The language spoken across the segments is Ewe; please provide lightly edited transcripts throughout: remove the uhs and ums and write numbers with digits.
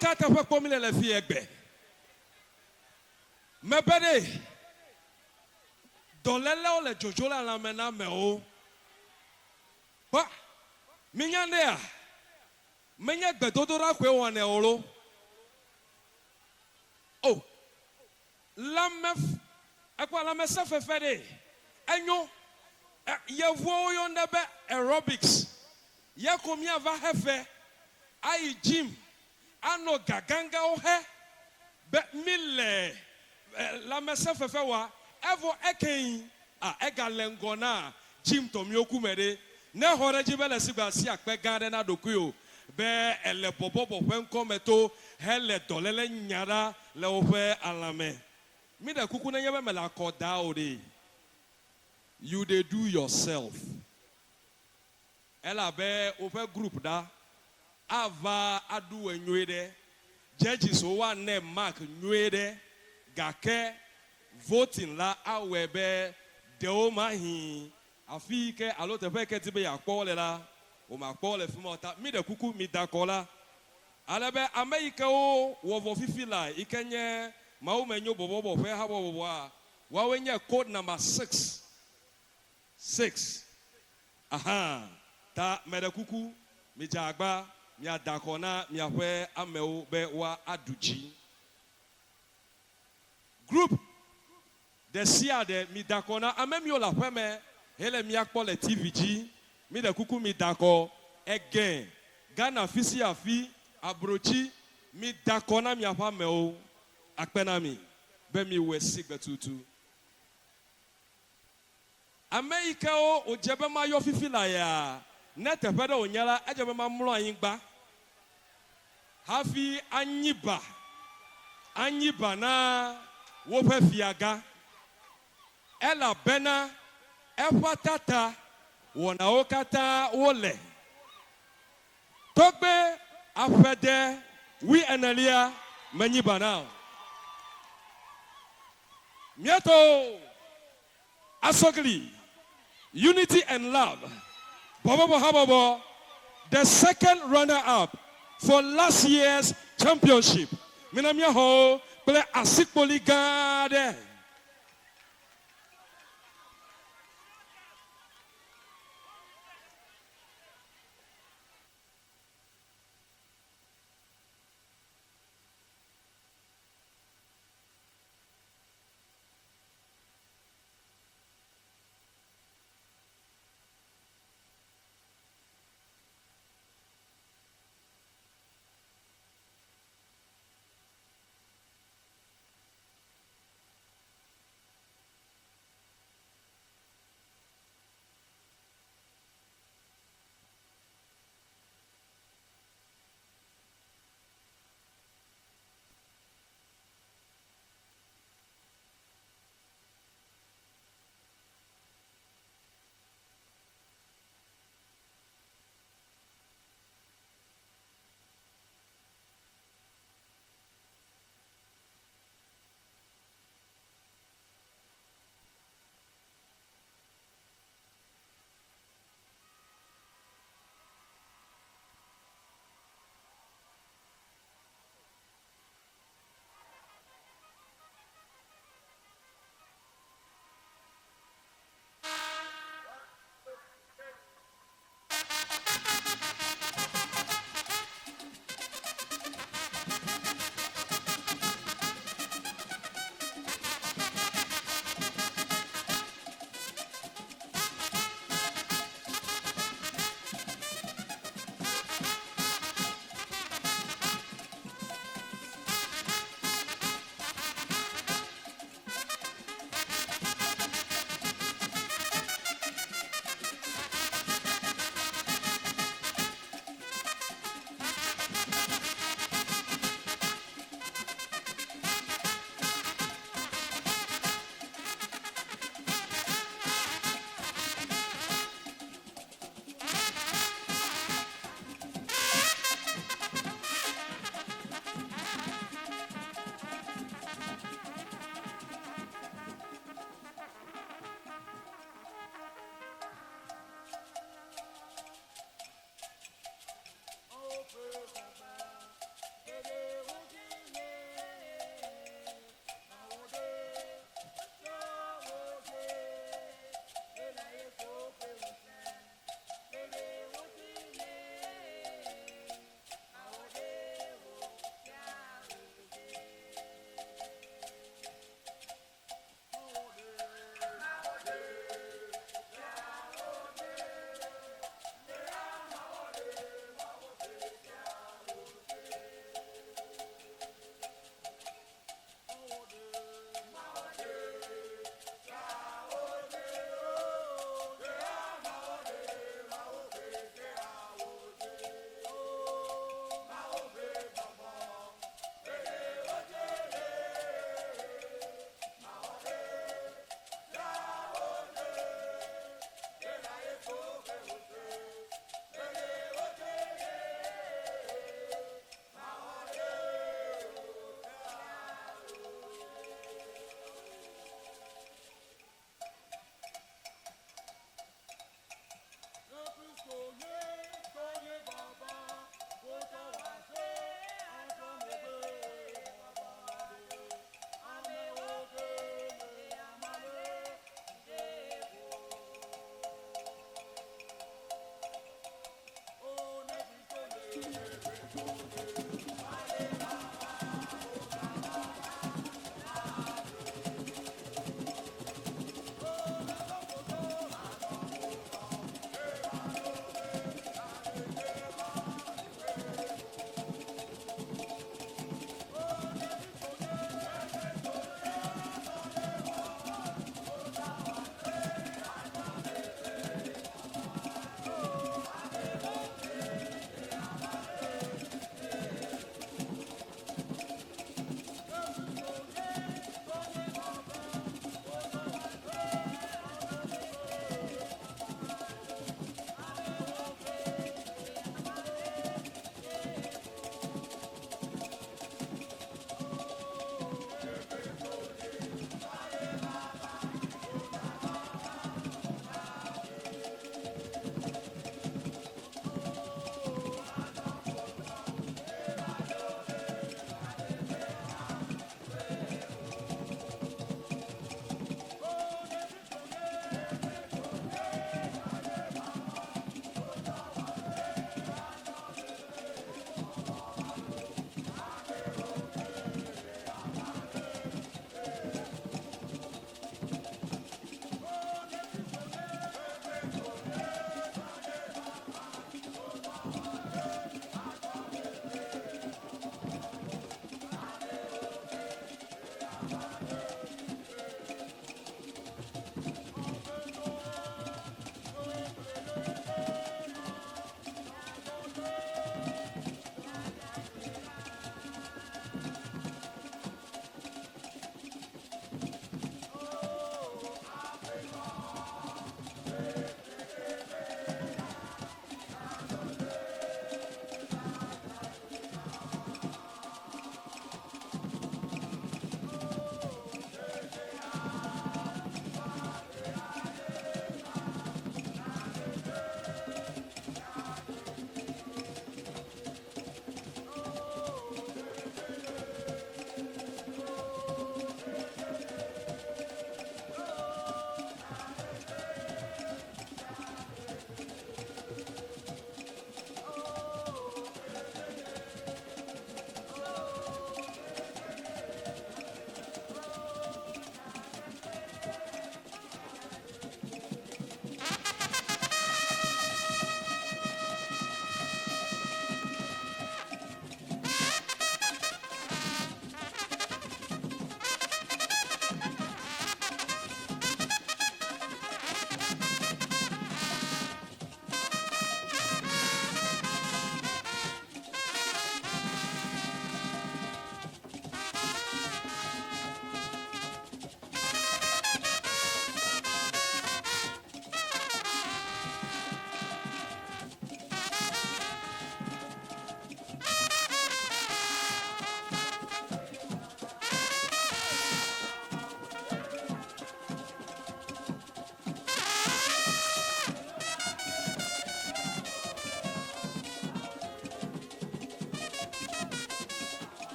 ka teƒe kpɔm míle le fi egbe? Mebe ɖe dɔlélewo le dzodzo le lãme na amewo. Kpɔ, minya ɖea, menye gbedodoɖa koe wɔnɛ o lo. O, lãme, ekpɔ lãmesẽfefe ɖe, enyo. E, yevuwo yɔnɛ be aerobics. Ye ko míava xe fe ayi gym anɔ ga gãgãwo xe be míle lãmesẽfefe wɔa, evɔ ekeŋ a egale ŋgɔ na gym tɔ míwo ku me ɖe. Ne exɔ ɖe edzi be le sigbe asi akpe gã aɖe na ɖokuiwò be èle bɔbɔbɔ ƒe ŋkɔ me to hele dɔléle nya ɖa le woƒe alã me. Míɖe kuku nenye be mele akɔ daa o ɖe, you dey do yourself. Elabe woƒe group ɖa ava aɖu we nyuie ɖe, judges wo woanɛ mark nyuie ɖe gake voting la awɔe be ɖewo mahi afi yi ke alo teƒe yi ke di be yeakpɔ wo le la, womakpɔ wo le fi ma o ta miɖe kuku mida kɔ la ale be ame yi ke wo wɔ vɔ fifi la yi ke nye Mawumenyo bɔbɔbɔ ƒe habɔbɔa woawoe nye code number 6. 6, Ahan ta meɖe kuku, midze agba miada akɔ na miaƒe amewo be woaɖu dzi. Group ɖe sia ɖe mida akɔ na ame miwo le aƒe me hele mia kpɔ le TV dzi. Miɖe kuku mida akɔ again. Ghana fi sia afi, abrotsi, mida akɔ na miaƒe amewo. Akpe na mi be miwɔe sigbe tutu. Ame yi ke wo wòdze be mayɔ fifi laa ya, ne teƒe ɖe wònye la, edze be mamlɔ anyigba hafi anyi ba, anyi ba na woƒe fiagã, elabena eƒe tata wɔnawo katã wole. Tɔgbe aƒede wuienelia menyi ba na o. Mía tɔwo, Asogli, Unity and Love, Bɔbɔbɔ Habɔbɔ, the second runner up for last year's championship. Mina míaxɔ wo kple asikpoli gã aɖe.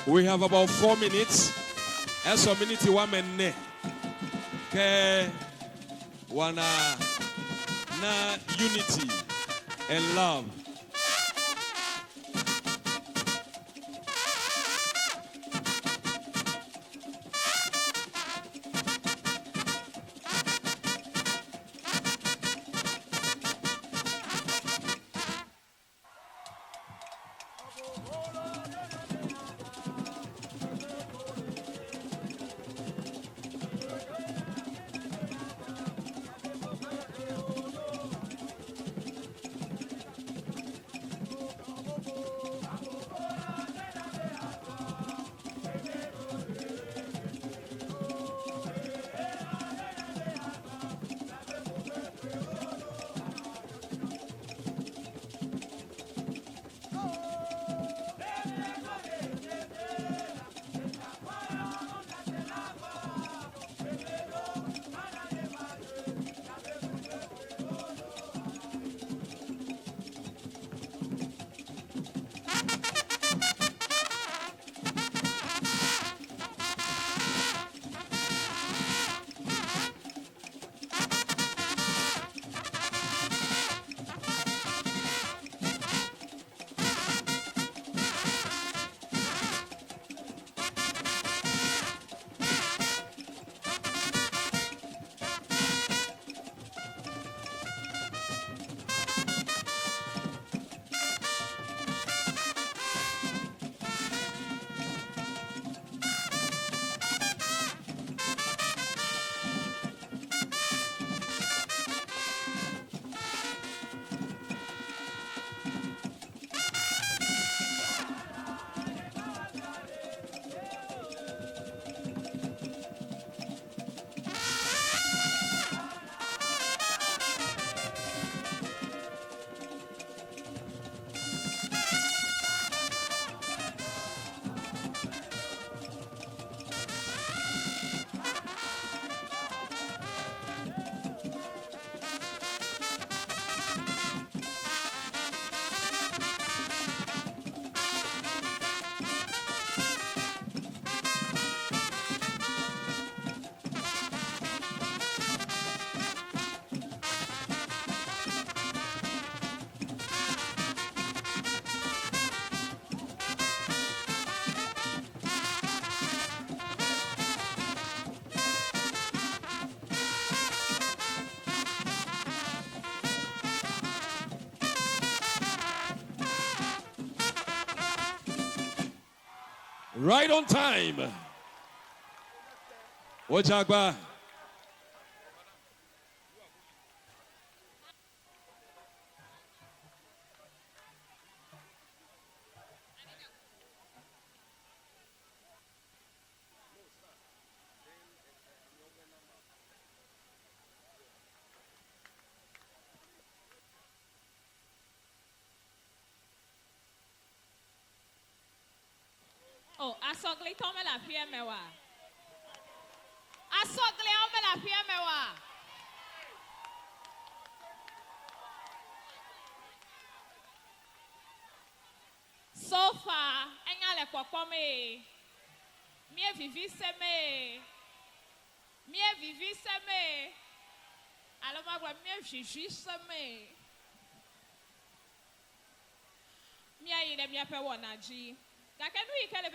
We have about 4 minutes. Esɔ miniti woame ene ke wɔna na unity and love. Right on time. Wojagba. O, asɔglitɔwo mele aƒea me wa? Asɔgliawo mele aƒea me wa? So far, enya le kpɔkpɔ mee. Mie vivi se mee. Mie vivi se mee. Alo magblɔ mie vivi se mee. Míayi ɖe míaƒe wɔna dzi. Gake nu yi ke le.